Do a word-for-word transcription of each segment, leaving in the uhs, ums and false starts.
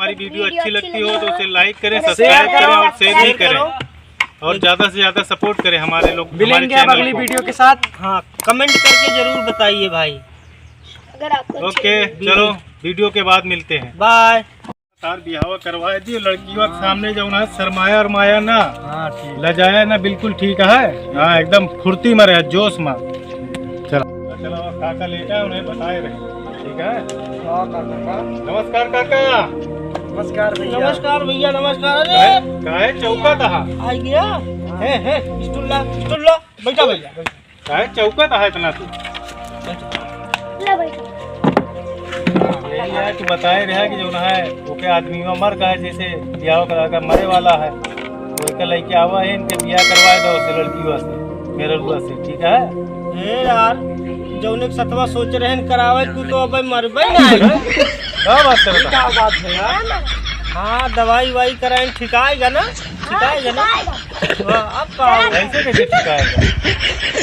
हमारी वीडियो अच्छी लगती हो तो उसे लाइक करें, सब्सक्राइब करें और शेयर भी करें। और ज्यादा से ज्यादा सपोर्ट करें हमारे लोग, हमारे मिलेंगे अब चैनल अगली को। वीडियो के साथ। हाँ, कमेंट करके जरूर बताइए भाई। अगर आपको अच्छी ओके, लगी। चलो, वीडियो के बाद मिलते हैं। बाय। तार बिहावा करवाए दियो, लड़कियों के सामने जौन है, शर्माया और माया ना, हाँ, ठीक। लजाया ना, बिल्कुल ठीक है। हाँ, एकदम फुर्ती में रहे, जोश में। चला। चला, काका लेटा है, उन्हें बताए रहे, ठीक है? हाँ, काका। नमस्कार काका। नमस्कार भैया। नमस्कार भैया, नमस्कार। अरे काहे, काहे चौका तहा? आ गया। हे, हे, स्टूल ला, स्टूल ला। बैठा भैया, बैठा। काहे चौकत है इतना तू? ले भाई। यही है कि बताए रहा कि जौन है, ओके आदमी में मर गए, जैसे बियाह करा के मरे वाला है, तो एक लड़के आवा है, इनके बियाह करवाए दो उसे लड़की वास्ते, मेरे हुआ से, ठीक है? ए यार, जौन एक सतवा सोच रहे हैं करावे, तू तो अब मरबे ना है। का बात करता? का बात है यार? हाँ, दवाई वाई कराए, ठिकाएगा ना? ठिकाएगा ना? हाँ, अब का हो? ऐसे कैसे ठिकाएगा?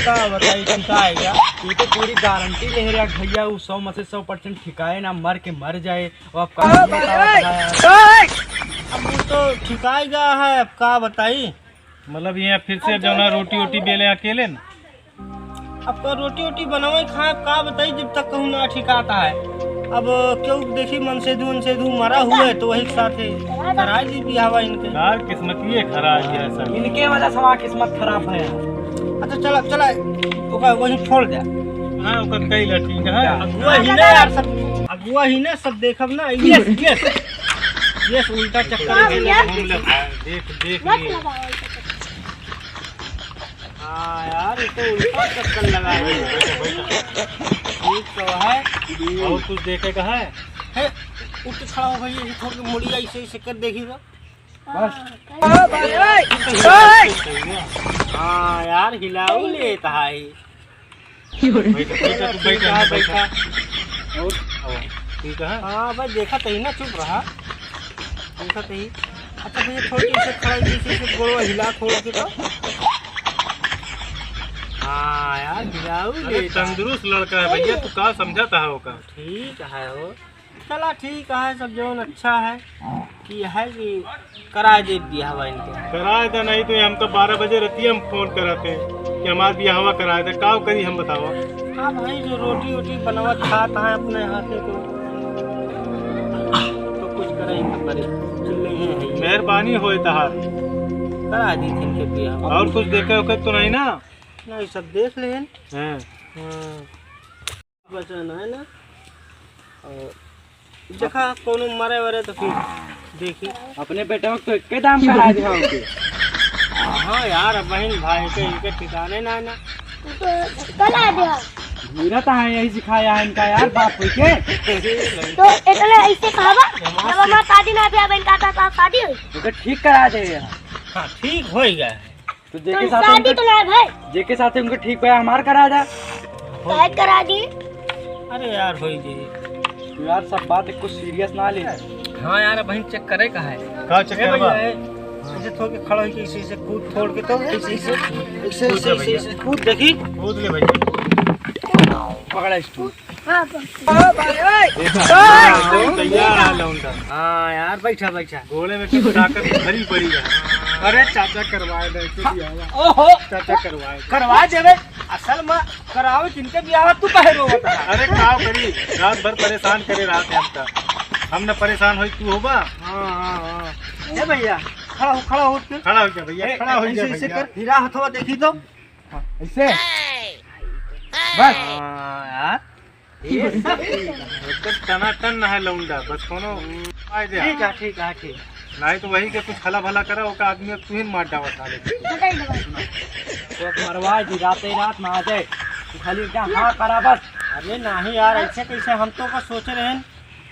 का बताई, ठिकाएगा? ये तो पूरी गारंटी ले रहा भैया, वो सौ में से सौ परसेंट ठिकाए ना, मर के मर जाए। वो अब का बताया? अब वो तो ठिकाएगा है, अब का बताई? मतलब ये फिर से जौना रोटी वोटी बेले अकेले ना? अब का रोटी वोटी बनावे खाए, अब का बताई, जब तक कहूँ ना ठिकाता है। अब क्यों देखी, मनसेधू वनसेधू मरा हुए, तो वही के साथे कराई दी बियाहवा इनके। यार, किस्मतिये खराब है ऐसा। इनके वजह से हमारा किस्मत खराब है। अच्छा, चला, चला, ओका वही छोड़ दे। हाँ, ओका कई ला ठीक है। अगुआ ही ना यार, सब अगुआ ही ना, सब देखब ना। Yes, yes, yes, उल्टा चक्कर में घूम ले भाई, देख, देख लिए। हाँ यार, ये तो उल्टा चक्कर लगा है। ठीक तो है। और कुछ देखे का है? हे, उठ के खड़ा हो भैया, ये थोड़ी मुड़ी ऐसे, ऐसे कर देखी तो। बस। हाँ यार, हिलाऊ लेत है। बैठा, बैठा, तू बैठा, ठीक है, बैठा। बैठा। और? ठीक है। हाँ भाई, देखा तही ना, चुप रहा। देखा तही। अच्छा भैया, थोड़ी ऐसे खड़ा, ऐसे, ऐसे गोड़वा हिला, थोड़ के तो। हाँ यार, हिलाऊ अरे, लेता। तंदुरुस्त लड़का है भैया, तू का समझाता है ओका? ठीक है वो। चला ठीक है, सब जौन अच्छा है कि है कि कराए दे बियाहवा इनके। कराए दे, नहीं तो हम तो बारह बजे रतिया में फोन करत हैं कि हमार बियाहवा कराए दे। का करी हम, बतावा? हाँ भाई, जो रोटी वोटी बनावत खात है अपने हाथे तो, तो कुछ करे ही ना पड़े। चिल्ले ही है। मेहरबानी होए तहार। करा दी थी इनके बियाहवा। और कुछ देखे ओके तो नहीं ना? नहीं, सब देख लेन। हाँ। हाँ। बचाना है ना। और देखा, कोनो मरे वरे तो फिर देखी। अपने बेटवा के तो एक्के दाम करा दे हमके। हाँ यार, बहन भाई के इनके ठिकाने ना है ना। तो कल आ गया। मेरा तो है यही सिखाया है इनका यार, बाप होई के। तो इतना ऐसे कहबा, जब हमार शादी ना भैया बहन का था, तो शादी हुई। ओके ठीक करा दे यार। हाँ, ठीक होई गया है। तो जेके साथ शादी उनके, तो ना भाई। जेके साथ उनके ठीक होया, हमार करा दा। काहे करा दी? अरे यार, होई जी। तो यार, सब बात कुछ सीरियस ना ले। हाँ यार, अब वहीं चेक करे का है। का चेक ए करवा? भैया, ए, ऐसे थोड़ के खड़ा होके, इसे, इसे कूद फोड़ के तो, इसे, इसे, इसे, इसे, इसे कूद देखी। कूद ले भैया। पकड़ा इसको। हाँ, बस। देखा, हाँ, तैयार है लौंडा। हाँ यार, बैठा, बैठा। गोड़े में कुछ ताकत भरी पड़ी है। अरे चाचा, करवाए दे, के बियाहवा। ओहो। चाचा, करवाए दे। करवा देवे। असल में करावे किनके बियाहवा, तू काहे रोवत है? अरे का करी, रात भर परेशान करे रहत है हमका। हम न परेशान होई, तू होबा? हाँ, हाँ, हाँ। ए भैया, खड़ा हो, खड़ा हो तू। खड़ा हो जा भैया, ए, खड़ा हो जा ऐसे, ऐसे भैया। कर, हीरा हथवा देखी तो। हाँ, ऐसे। बस। हाँ यार। ये सब एकदम टनाटन है लौंडा, बस कोनो उपाय दे। ठीक है, ठीक है, ठीक। नहीं तो वही के कुछ हला भला करा, ओका आदमी अब तुहिन मार डावा साले। तो अब मरवा दी, राते रात में आ जाए, तू खाली क्या हाँ करा बस। अरे नहीं यार, ऐसे कैसे? हम तो का सोच रहे हैं,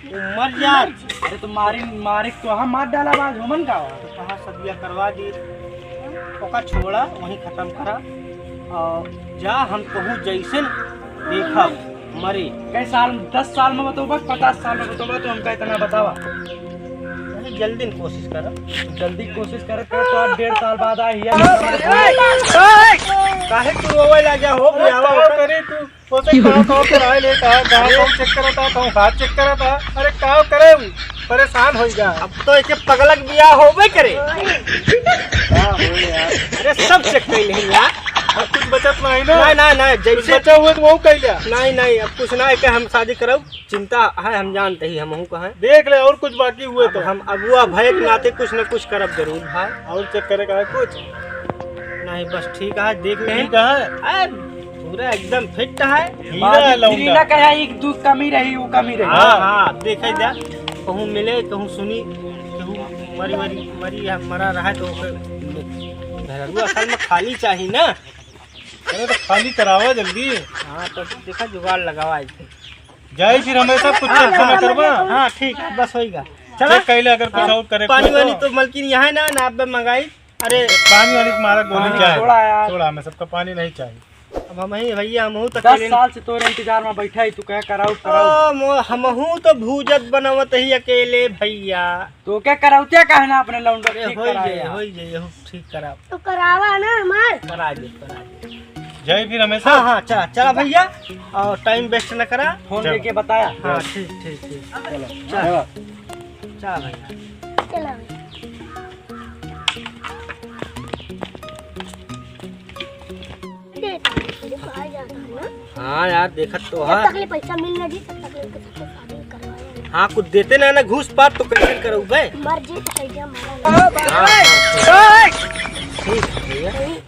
वो मर जा। अरे तो मारी, मारी तो हम मार डाला, बाज हमन का। तो कहा सदिया करवा दी, ओका छोड़ा, वहीं खत्म करा। और जा, हम कहूँ जैसन देखब, मरे। कई साल, दस साल में बतौबा, पचास साल में बतौबा, तो हमका इतना बतावा। अरे जल्दी न कोशिश करा। जल्दी कोशिश करे तो, तो आज डेढ़ साल बाद आई है। काहे तू रोवे लगा हो, अरे बियाहवा का होता? करे तू? ओसे कहाँ, कहाँ कराए ले, कहाँ, कहाँ, कहाँ चेक करता, कहाँ हाथ चेक करता? अरे का करे उ? परेशान होइ जा। अब तो एके पगलक बियाह होबे करे। का हो यार? अरे सब चेक कइ लेही यार। अब कुछ बचत नहीं ना? नहीं, नहीं, नहीं, कुछ जैसे बचा हुए तो वो कइ लिया। नहीं, नहीं, अब कुछ ना, एके हम शादी करब। चिंता है, हम जानते ही, हमहू का है। देख ले, और कुछ बाकी हुए अब तो। हम अगुआ भय के नाते कुछ न कुछ करब जरूर भाई। और चेक करे का है कुछ? नहीं, बस ठीक है, देख ले। ठीक है। अरे, पूरा एकदम फिट है। हीरा है बाजी लौंडा। हीरा का है, एक दू कमी रही, वो कमी रही। हाँ, हाँ। हाँ, देखे जा, कहूँ मिले, कहूँ सुनी, कहूँ मरी, मरी, मरी, मरा रहा है तो ओके घरवा असल में खाली चाही ना। अरे तो खाली करावा जल्दी। हाँ, तो देखा जुगाड़ लगावा आज। जाई फिर हमेशा कुछ हाँ, चेक ना हाँ, करबा। हाँ, ठीक है, बस होइगा। चला। चेक कइले अगर कुछ हाँ, और करे पानी कुछ वानी तो। तो मलकिन यहाँ है ना, ना अब मंगाई। अरे पानी वानी तुम्हारा गोली हाँ, क्या है? छोड़ा यार। छोड़ा, हमें सबका पानी नहीं चाहिए। अब हम ही भैया, हमहू तो दस अकेले साल से तोरे इंतजार में बैठा ही, तू कह कराऊ, कराऊ। ओ, मो-, हमहू तो भूजत बनावत ही अकेले भैया। तो क्या कराऊ, क्या कहना अपने लौंडा अरे ठीक होई कराए जाए, यार। होई जाए, हो ठीक करा। तो करावा ना हमार। करा दे, करा दे। जाई फिर हमेशा। हाँ, हाँ, चला, चला भैया, और टाइम वेस्ट न करा। फोन चल। लेके बताया। हाँ, ठीक, ठीक, ठीक। चलो। चल। चला। चला भैया। चला। दे, दे, दे, आ जाता है ना। हाँ यार, देखत तो जब है। तक ले पैसा मिल ना जी, तब तक ले उनके साथ शादी करवाया। हाँ, कुछ देते ना, ना घूस पात तो कैसे करऊ बे? मर जी तो कैसे मरा। हाँ, हाँ, ठीक। ठीक है भैया।